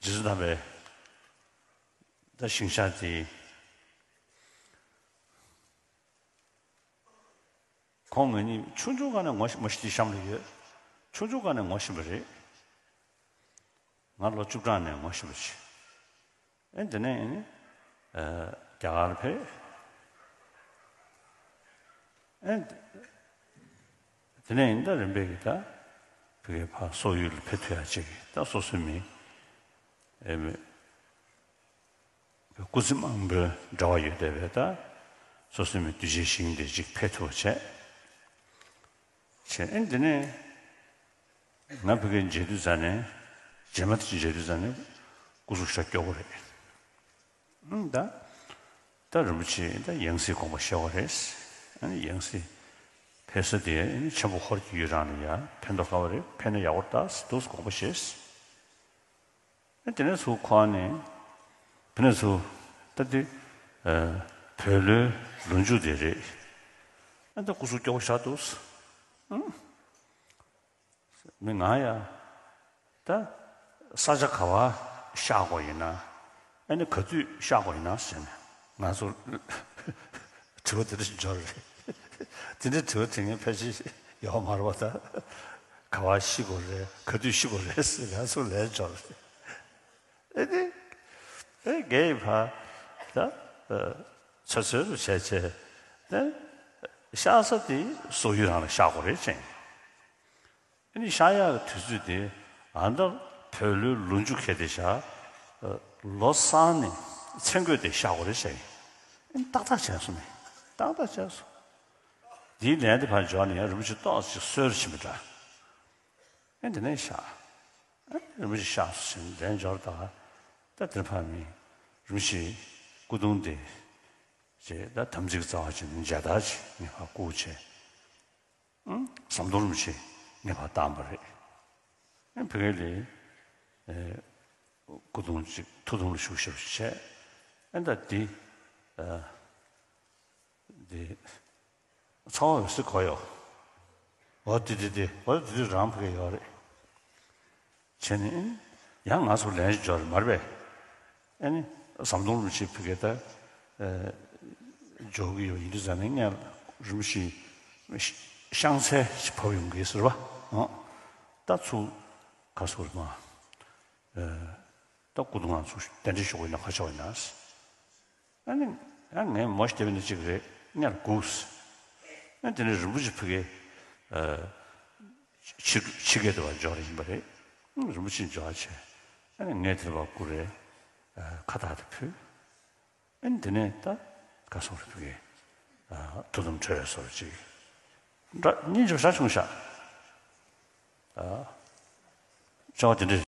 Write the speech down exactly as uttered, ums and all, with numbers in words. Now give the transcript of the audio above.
རྗེ་བཙུན་དམ་པའི་ད་ཞིང་ཤག་དེ། ཁོང་ང་གཉིས་ཆུང་ཆུང་སྒང་ནས་ངོ་ཤེས། མ་གཞི་དེ་གཤམ་ལ་ཡོད། ཆུང་ཆུང་སྒང་ནས་ངོ་ཤེས་པ་རེད། ང་ལོ་བཅུ་གྲངས་ནས་ངོ་ཤེས་པ་ཞིག་ཨེ་དེ་ནས་ཨེ་ནི། ཨ། རྒྱ་གར་ཕེབས། ཨེ་དེ་ནས་ཨེ་ནི་ད་རིམ་པས་ཀྱི་ད་ཕ་གིར་ཕར་སོག་ཡུལ་ལ་ཕེབས་ཐུབ་ཡག་ཅིག་ད་སོ་སོའི་མི་ཨེ་མི་སྐུ་ཚེ་མང་པོའི་འབྲེལ་བ་ཡོད་བསྡད་པའི་ད་སོ་སོའི་མི་གདུལ་བྱའི་ཞིང་དེ་ཅིག་ཕེབས་ཐུབ་པ་བྱས། བྱས་ཨེ་འདི་ནས་ང་ཕ་གིར་མཇལ་དུས་ཙ་ནས། རྗེས་མ་དེ་མཇལ་དུས་ཙ་ནས་སྐུ་གཟུགས་ཤ་སྐྱོ་པོ་རེད། ཨང་། ད་ད་རིན་པོ་ཆེ་ད་ཡང་སྲིད་དགོངས་པ་བཞེས་པ་རེད། ཨ་ནི་ཡང་སྲིད་ཕེབས་ས་དེ་ཨ་ནི་ཆེན་པོ་ཧོར་གྱི་ཡུལ་རང་ལ་ཡ་ཕན་ཐོགས་དཀའ་བ་རེད། ཕེབས་ན་ཡག་པོ་རེད་ད་ཟེར་འདུག་དགོངས་པ་བཞེས། ཨ་དེ་ནས་ཚུར་ཁོ་ཨ་ནི་དེ་ནས་ཚུར་ད་དེ་ཨ་བོད་ལོའི་ལོ་མཇུག་དེ་རེད། ཨ་ད་སྐུ་གཟུགས་སྐྱོ་པོ་ཞེ་དྲག་འདུག་ཨང་། མི་ང་ཡ། ད་ས་ཆ་ག་བ་གཤེགས་དགོས་ཡིན་ན། ཨ་ནི་ག་དུས་གཤེགས་དགོས་ཡིན་ན་ཟེར་ནས་ང་ཚོ་དྲི་བ་དེ་འདྲ་ཞིག་འབྱོར་རེད། དེ་འདྲའི་དྲི་བ་དྲི་མཁན་ཕལ་ཆེར་ཡོད་མ་རེད་པ། ད་ག་བ་ཤི་དགོས་རེད། ག་དུས་ཤི་དགོས་རེད་ཟེར་ང་ཚོ་ལན་འབྱོར་རེད། ཨེ་ནི། ཨེ་རྒས་ཡིན་ཕ། ད་ཚོད་ཚོད་རུ་བྱས་བྱས། ད་གཤེགས་ས་དེ་སོག་ཡུལ་རང་ལ་གཤེགས་དགོས་རེད་ཅེས། ཨ་ནི་གཤེགས་ཡག་གི་དུས་ཚོད་དེ་ཨ་ད་བོད་ལོའི་ལོ་མཇུག་ཁེལ་ཏེ་བཞག་ལོ་གསར་ནས་མཚན་འགོས་ཏེ་གཤེགས་དགོས་རེད་ཟེར། ཨ་ནི་ཏག་ཏག་བྱས་སོང་ནས། ཏག་ཏག་བྱས་སོང་། དེའི་ལན་དེ་ཕར་འབྱོར་ནས་ཡང་རིན་པོ་ཆེ་ཏོག་ཙམ་གསོལ་ར་ཕྱིན་པ་འདྲ། ཨ་ནི་དེ་ནས་གཤེགས། ཨ་ནི་རིན་པོ་ཆེ་གཤེགས་སོང་ཟེར་ལན་འབྱོར། ད་ད་དེར་ཕར་མི་རིན་པོ་ཆེའི་སྐུ་གདུང་དེ་ཅེས་ད་དམ་ཚིག་རྩ་བ་ཅན་མཇལ་དར་ཅིག་ངས་ཕར་བསྐུར་བྱས། ཨང་། ཟམ་གདོང་རིན་པོ་ཆེ་ངས་ཕར་བཏང་པ་རེད། ཨ་ནི་ཕ་གི་ལ་ཨེ་སྐུ་གདུང་ཅིག་ཐུགས་དམ་ལ་བཞུགས་ཞབས་ཞུ་བྱས། ཨ་ནི་ད་འདི་ཨ་འདི་ཚོགས་འོད་ཟེར་གོ་ཡོད། འོ་དེ་དེ་དེ་འོ་དེ་དེ་རང་ཕ་གི་ཡོད་རེད། བྱས་ནས་ཡང་ང་ཚོ་ལན་ཞིག་འབྱོར་མ་རེད་པས། ཨ་ནི་ཟམ་གདོང་རིན་པོ་ཆེ་ཕ་གི་ད་ཨ་འབྱོར་གི་ཡོད། ཡིན་དུས་ཙ་ནས་ངས་རིན་པོ་ཆེ་ཤ་ཤང་ཚལ་ཞིག་བབས་ཡོང་གི་ཟེར་བ། ཨང་། ད་ཚུར་ག་ཟེར་མ། ཨ་ད་སྐུ་གདུང་ང་ཚོ་གདན་འདྲེན་ཞུ་དགོས་ན་ག་ཆགས་ཡིན་ན། ཨ་ནི་ཨ་ངས་མོ་ཞིག་བསྡད་པ་ནི་གཅིག་རེད། ངས་སྒུགས། ཨ་དེ་ནས་རིན་པོ་ཆེ་ཕ་གི་ཨ་ཕྱི་ཕྱི་སྐད་དུ་བ་འབྱོར་ཡིན་པ་རེད། ཨ་རིན་པོ་ཆེ་འབྱོར་བྱས། ཨ་ནི་ངས་དེར་བ་སྐུ་རེད། ཨ་ཁ་བཏགས་དེ་ཕུལ། ཨ་ནི་དེ་ནས་ད་ག་སོང་རེད་ཕ་གི་ཨ་ཐུགས་དམ་གྲོལ་བའི་སོར་ཅིག་འདྲ་སྙིང་རྗེ་པོ་ཞེ་དྲག་བྱུང་ཤག་ཨ་ཅོག་དེ་འདྲ།